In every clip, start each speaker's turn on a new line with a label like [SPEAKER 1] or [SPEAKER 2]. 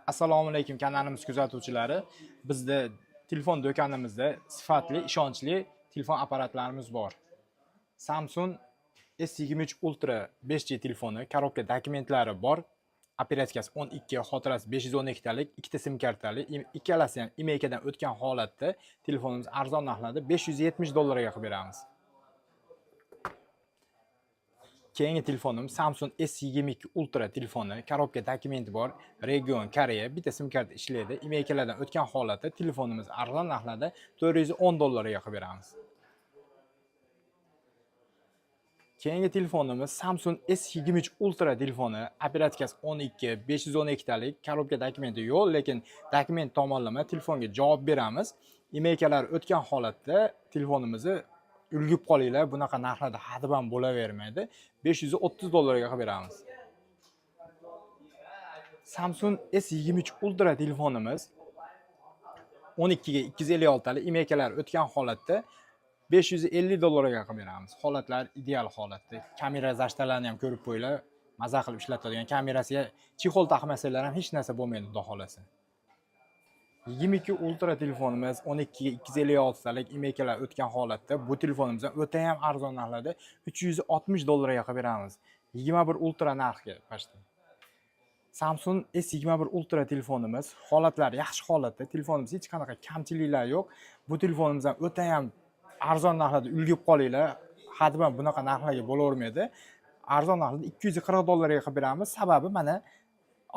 [SPEAKER 1] Assalomu alaykum, kanalimiz kuzatuvchilari. Bizda telefon do'konimizda sifatli, ishonchli telefon apparatlarimiz bor. Samsung S23 Ultra 5G telefoni, korobka dokumentlari bor. Operatsiyasi 12, xotirasi 512 talik, ikkita sim kartali, ikkalasi ham IMEI'dan o'tgan holatda telefonimiz arzon narxlarda 570 dollarga qilib beramiz. Keyingi telefonim Samsung S22 Ultra telefoni, korobka dokumenti bor, region Koreya, bitta sim karta ishlaydi. IMEI'lardan o'tgan holatda telefonimiz arzon narxlarda 410 dollarga qilib beramiz. Keyingi telefonimiz Samsung S23 Ultra telefoni, operatsiyasi 12, 512 talik, korobka dokumenti yo'q, lekin dokument tomonlama telefonga javob beramiz. IMEI'lar o'tgan holatda telefonimizni ulgib qolinglar, bunaqa narxlarda hadeb ham bo'lavermaydi. 530 dollarga qilib beramiz. Samsung S23 Ultra telefonimiz 12 ga 256 talik, IMEI'lar o'tgan holatda 550 dollarga qilib beramiz. Holatlar ideal holatda. Kamera zashtalarini ham ko'rib qo'yinglar. Maza qilib ishlatadigan kamerasiga chexol taqmasanglar ham hech narsa bo'lmaydi, xudo xolasa. 22 Ultra telefonimiz 12 ga 256 talik, IMEI'lar o'tgan holatda bu telefonimiz ham o'ta ham arzon narxlarda 360 dollarga qilib beramiz. 21 Ultra narxiga почти. Samsung S21 Ultra telefonimiz holatlari yaxshi holatda, telefonimiz hech qanaqa kamchiliklar yo'q. Bu telefonimiz ham o'ta ham arzon narxlarda ulgib qolinglar. Hadeb ham bunaqa narxlarga bo'lavermaydi. Arzon narxlarda 240 dollarga qilib beramiz. Sababi mana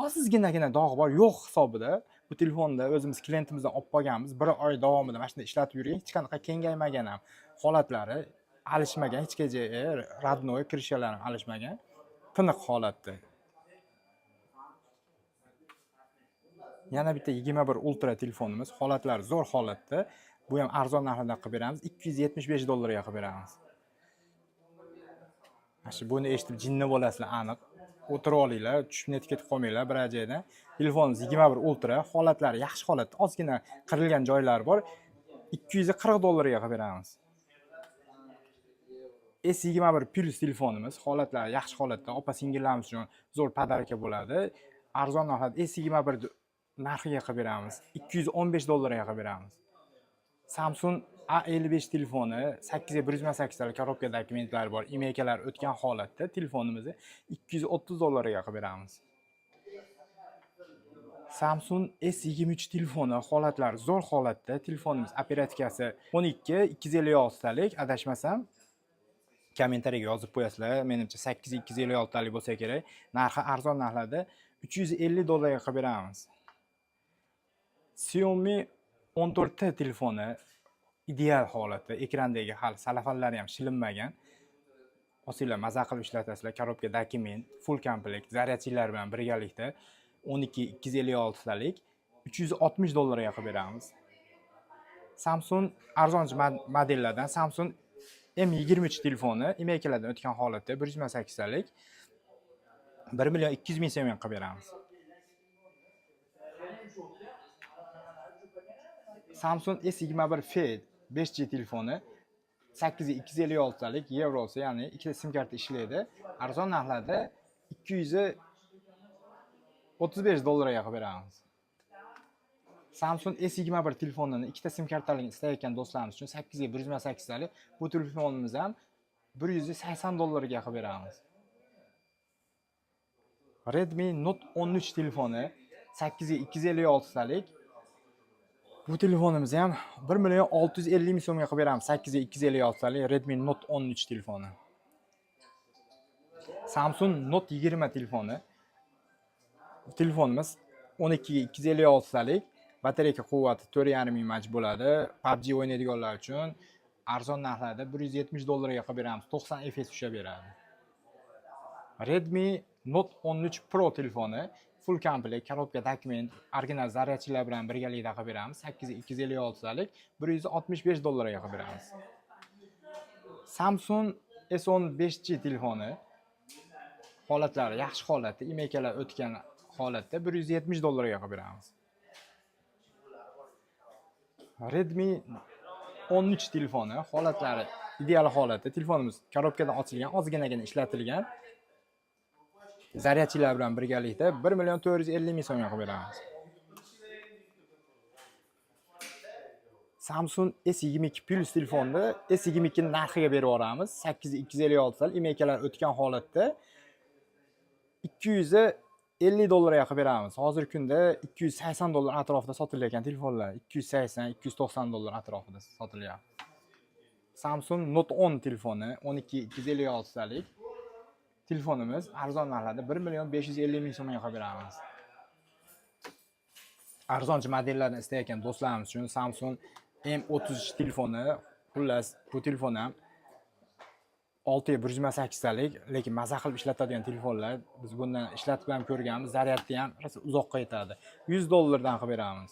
[SPEAKER 1] ozginagina dog' bor, yo'q hisobida. Bu telefonda o'zimiz klientimizdan olib qolganmiz. Bir oy davomida mana shunday ishlatib yurgan, hech qanaqa kengaymagan ham holatlari, alishmagan, hech qayerga родной крышалari ham alishmagan. Tiniq holatda. Yana bitta 21 Ultra telefonimiz, holatlari zo'r holatda. Bu ham arzon narxda qilib beramiz. 275 dollarga qilib beramiz. Mana shu buni eshitib jinni bo'lasizlar aniq. O'tirib olinglar, tushib netib ketib qolmanglar biror joydan. Telefonimiz 21 Ultra, holatlari yaxshi holatda, ozgina qirilgan joylari bor. 240 dollarga qilib beramiz. S21 Plus telefonimiz holatlari yaxshi holatda, opa singillarimiz uchun zo'r podarka bo'ladi. Arzon narxda S21 narxiga qilib beramiz. 215 dollarga qilib beramiz. Samsung A55 telefoni 8 ga 128 talik, korobka dokumentlari bor, IMEI'lar o'tgan holatda telefonimizni 230 dollarga qilib beramiz. Samsung S23 telefoni holatlari zo'r holatda, telefonimiz operatsiyasi 12 256 talik, adashmasam kommentariyaga yozib qo'yasizlar. Menimcha 8 256 talik bo'lsa kerak. Narxi arzon narxlarda 350 dollarga qilib beramiz. Xiaomi 14 T telefoni ideal holatda, ekrandagi hali salafanlari ham shilinmagan. Olsanglar maza qilib ishlatasizlar. Korobka dokument, full komplekt, zaryadchilar bilan birgalikda 12 256 talik 360 dollarga qilib beramiz. Samsung arzonchi modellardan Samsung M23 telefoni IMEI'lardan o'tgan holatda 128 talik 1 million 200 ming so'mga qilib beramiz. Samsung S21 F 5G telefoni 8 ga 256 talik, yevrosi, ya'ni ikkita sim karta ishlaydi. Arzon narxlarda 235 dollarga qilib beramiz. Samsung S21 telefonini ikkita sim kartaligini istayotgan do'stlarimiz uchun 8 ga 128 talik bu telefonimiz ham 180 dollarga qilib beramiz. Redmi Note 13 telefoni 8 ga 256 talik bu telefonimizni ham 1 million 650 ming so'mga qilib beramiz. 8 ga 256 talik Redmi Note 13 telefoni. Samsung Note 20 telefoni. Telefonimiz 12 ga 256 talik, batareyka quvvati 4,5 ming mAh bo'ladi. PUBG o'ynaydiganlar uchun arzon narxlarda 170 dollarga qilib beramiz. 90 FPS ushlab beradi. Redmi Note 13 Pro telefoni full komplekt, korobka dokument, original zaryadchilar bilan birgalikda qilib beramiz. 8 ga 256 talik 165 dollarga qilib beramiz. Samsung S10 5G telefoni holatlari yaxshi holatda, IMEI'lar o'tgan holatda 170 dollarga qilib beramiz. Redmi 13 telefoni holatlari ideal holatda, telefonimiz korobkadan ochilgan, ozginagina ishlatilgan. Zaryadchilar bilan birgalikda 1 million 450 ming so'mga qilib beramiz. Samsung S22 Plus telefonni S22 narxiga berib yuboramiz. 8256 talik, IMEIkalar o'tgan holatda 250 dollarga qilib beramiz. Hozirgi kunda 280 dollar atrofida sotilayotgan telefonlar, 280, 290 dollar atrofida sotilyapti. Samsung Note 10 telefoni 12 256 talik telefonimiz arzon narxlarda 1 million 550 ming so'mga qilib beramiz. Arzonchi modellarni istayotgan do'stlarimiz uchun Samsung M33 telefoni, xullas, bu telefon ham 6 128 talik, lekin maza qilib ishlatadigan telefonlar. Biz bundan ishlatib ham ko'rganmiz, zaryadni ham rosa uzoqqa yetadi. 100 dollardan qilib beramiz.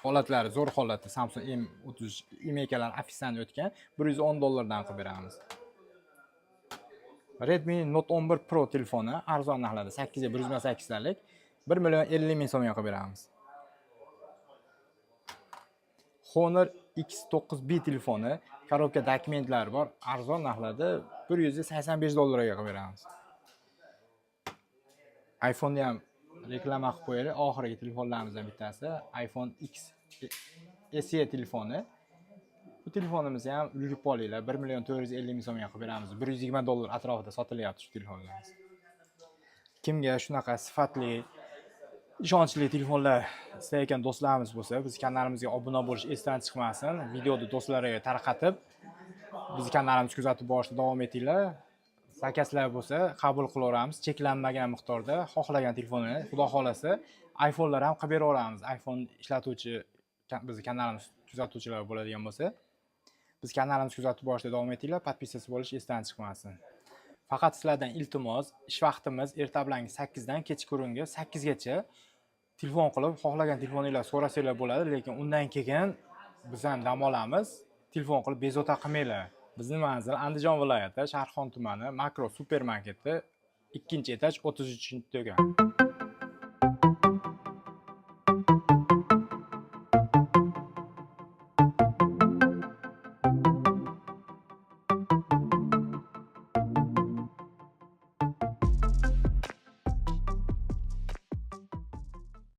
[SPEAKER 1] Holatlari zo'r holatda Samsung M33, IMEIkalar официально o'tgan, 110 dollardan qilib beramiz. Redmi Note 11 Pro telefoni arzon narxlarda 8 128 talik, 1 million 50 ming so'mga qilib beramiz. Honor X9B telefoni, коробка dokumentlari bor, arzon narxlarda 185 dollarga qilib beramiz. iPhone'ni ham reklama qilib qo'yaylik. Oxirgi telefonlarimizdan bittasi iPhone X SE telefoni. Bu telefonimizni ham ulgurib olinglar. 1 million 450 ming so'mga qilib beramiz. 120 dollar atrofida sotilyapti shu telefonlarimiz. Kimga shunaqa sifatli, ishonchli telefonlar istayotgan do'stlarimiz bo'lsa, biz kanalimizga obuna bo'lish esdan chiqmasin. Videoni do'stlarga tarqatib, bizni kanalimizni kuzatib borishda davom etinglar. Zakazlar bo'lsa, qabul qilaveramiz cheklanmagan miqdorda xohlagan telefonni. Xudo xohlasa, iPhonelar ham qilib beraveramiz. iPhone ishlatuvchi bizni kanalimiz kuzatuvchilar bo'ladigan bo'lsa, biz kanalimizni kuzatib borishda davom etinglar. Подписаться bo'lish esdan chiqmasin. Faqat sizlardan iltimos, ish vaqtimiz erta bilan 8 dan kechqurungi 8 gacha. Telefon qilib xohlagan telefoninglar so'rasanglar bo'ladi, lekin undan keyin biz ham dam olamiz, telefon qilib bezovta qilmanglar. Bizni manzil Andijon viloyati, Sharxon tumani, Makro supermarketi, ikkinchi etaj, 33-do'kon.